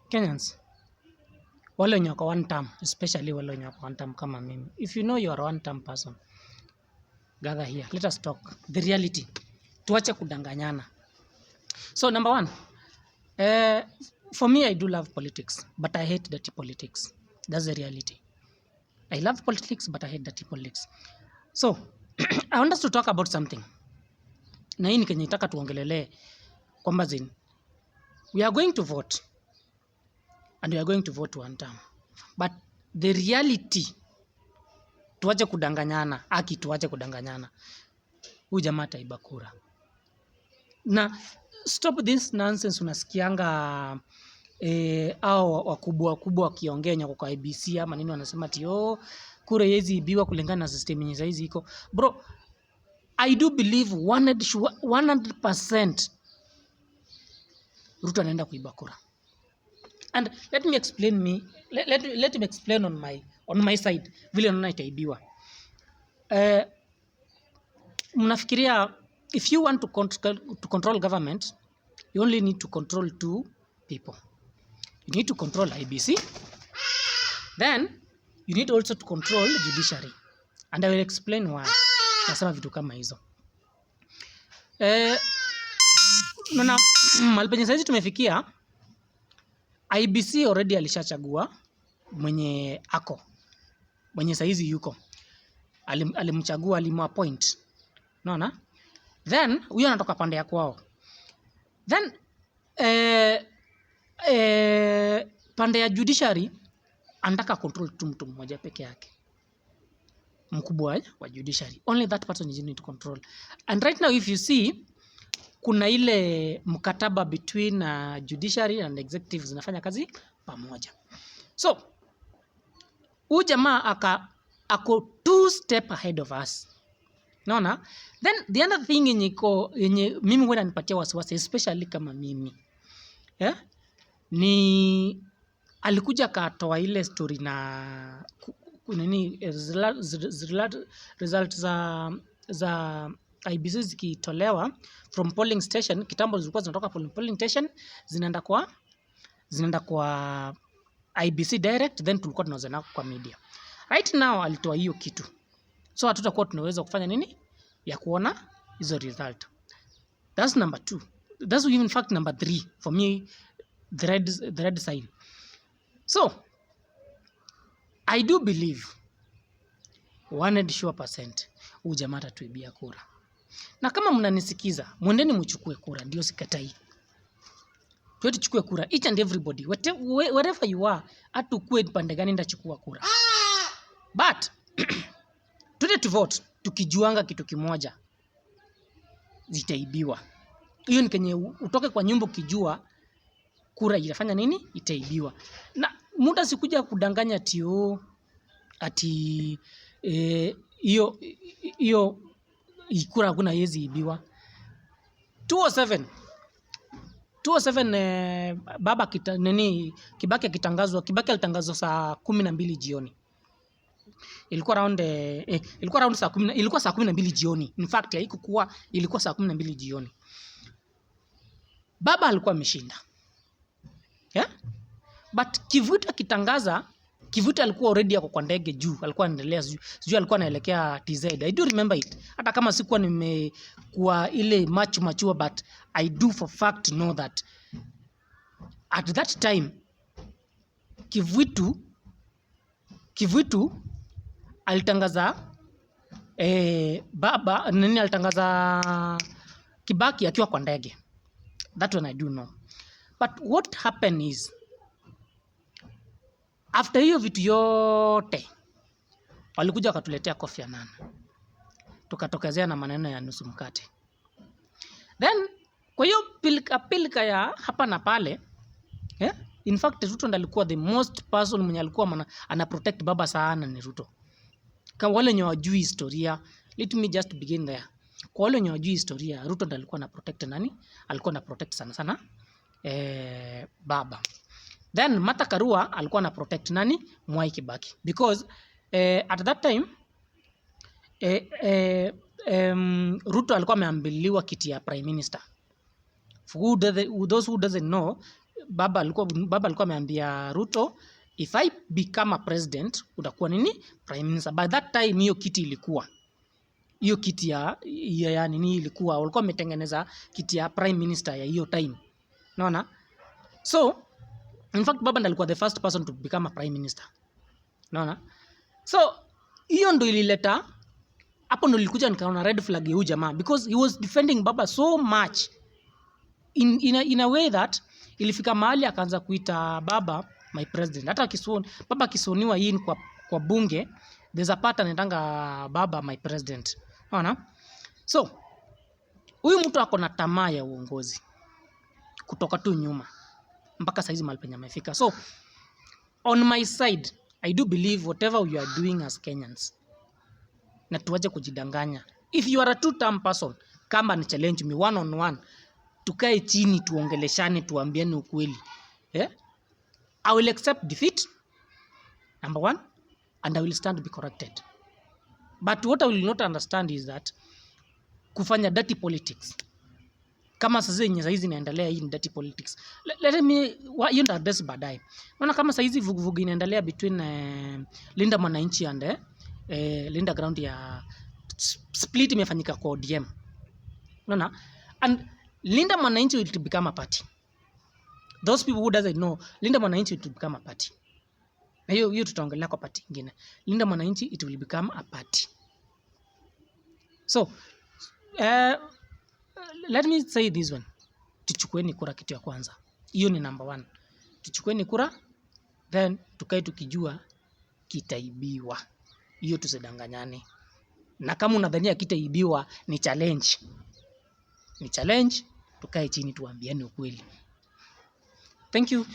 Kenyans, wale wenye wako one term, especially wale wenye wako one term kama mimi. If you know you are one term person, gather here. Let us talk the reality. Tuache kudanganyana. So number one, for me, I do love politics, but I hate dirty politics. That's the reality. I love politics, but I hate dirty politics. So, I want us to talk about something. Na hii ni kenye nataka tuongelelee kwamba zin we are going to vote and we are going to vote one term. But the reality, tuache kudanganyana, aki tuache kudanganyana. Huyu jamaa ataiba kura. Na stop this nonsense unasikianga au wakubwa wakubwa wakiongea nyako kwa IEBC ama nini, wanasema ati, "Oh, kura haiwezi ibiwa kulingana na system yenye saizi iko." Bro, I do believe 100% Ruto anaenda kuiba kura. And let me explain me let, let, let me explain on my side vile naona itaibiwa. Mnafikiria if you want to control government, you only need to control two people. You need to control IEBC, then you need also to control judiciary, and I will explain why nasema vitu kama hizo. Naona mahali penye saizi tumefikia, IEBC already alishachagua mwenye ako, mwenye saizi yuko. Alimchagua, alimappoint, unaona? Then huyo anatoka pande ya kwao. Then pande ya judiciary anataka control tu mtu mmoja peke yake, mkubwa wa judiciary. Only that person is need to control. And right now, if you see, kuna ile mkataba between judiciary and executive zinafanya kazi pamoja. So huyu jamaa ako two step ahead of us. Naona? Then the other thing yenye iko, yenye mimi huwa inanipatia wasiwasi, especially kama mimi, yeah? Ni alikuja akatoa ile story na nini, result za IEBC zikitolewa from polling station. Kitambo zilikuwa zinatoka polling station zinaenda kwa IEBC direct, then tulikuwa tunauza kwa media. Right now alitoa hiyo kitu, so hatutakuwa tunaweza kufanya nini ya kuona hizo result. That's number two. That's in fact number three for me, the red sign. So I do believe 100 sure percent huyu jamaa atatuibia kura. Na kama mnanisikiza, mwendeni mchukue kura, ndio sikatai. Tuwe tuchukue kura, each and everybody, wherever you are, hata ukue pande gani, ndachukua kura. But twende tu vote tukijuanga kitu kimoja, zitaibiwa. Hiyo ni kenye utoke kwa nyumba ukijua kura itafanya nini? Itaibiwa. Na muda sikuja kudanganya ati, oh, ati hiyo hiyo kura hakuna haiwezi ibiwa. 207 207, baba nini, Kibaki akitangazwa, Kibaki alitangazwa saa 12 jioni. Ilikuwa around saa 10, ilikuwa saa 12 jioni. In fact haikukuwa, ilikuwa saa 12 jioni. Baba alikuwa ameshinda. Yeah? But Kivuitu akitangaza, Kivuitu alikuwa already ako kwa ndege juu, alikuwa anaendelea, sijui alikuwa anaelekea TZ. I do remember it. Hata kama sikuwa nimekuwa ile much mature, but I do for fact know that at that time Kivuitu alitangaza baba nini, alitangaza Kibaki akiwa kwa ndege. That one I do know. But what happened is, after hiyo vitu yote, walikuja wakatuletea Kofi Annan, tukatokezea na maneno ya nusu mkate. Then kwa hiyo pilika pilika ya hapa na pale, yeah? In fact Ruto ndo alikuwa the most person mwenye alikuwa ana protect baba sana ni Ruto. Kwa wale wenye wajui historia, let me just begin there. Kwa wale wenye wajui historia, Ruto ndo alikuwa ana protect nani? Alikuwa ana protect sana sana baba. Then Martha Karua alikuwa ana protect nani? Mwai Kibaki. Because at that time Ruto alikuwa ameambiliwa kiti ya prime minister. For those who doesn't know, baba alikuwa ameambia Ruto, "If I become a president, utakuwa nini? Prime Minister." By that time hiyo kiti ilikuwa, hiyo kiti ya nini ilikuwa, walikuwa wametengeneza kiti ya prime minister ya hiyo time. Unaona? So in fact baba ndiye alikuwa the first person to become a prime minister. Unaona? So hiyo ndo ilileta, hapo ndo nilikuja nikaona red flag ya huyu jamaa, because he was defending baba so much in a way that ilifika mahali akaanza kuita baba "my president". Hata baba akisworniwa in kwa bunge, there's a part anaitanga baba "my president". Unaona? So huyu mtu ako na tamaa ya uongozi kutoka tu nyuma mpaka saizi mahali penye amefika. So on my side, I do believe whatever we are doing as Kenyans, na tuache kujidanganya. If you are a two term person, come and challenge me one on one, tukae chini, tuongeleshane, tuambiane ukweli, eh? I will accept defeat, number one, and I will stand to be corrected. But what I will not understand is that kufanya dirty politics kama sasa yenye saizi inaendelea, hii ni dirty politics. Let me hiyo ndio address baadaye. Naona kama saizi vuguvugu inaendelea between Linda Mwananchi and Linda Ground ya split imefanyika kwa ODM. Unaona? And Linda Mwananchi will become a party. Those people who doesn't know, Linda Mwananchi will become a party. Na hiyo hiyo tutaongelea kwa party nyingine. Linda Mwananchi, it will become a party. So, let me say this one. Tuchukueni kura kitu ya kwanza. Hiyo ni number one. Tuchukueni kura, then tukae tukijua kitaibiwa. Hiyo tusidanganyane. Na kama unadhania kitaibiwa, ni challenge. Ni challenge, tukae chini tuambiane ukweli. Thank you.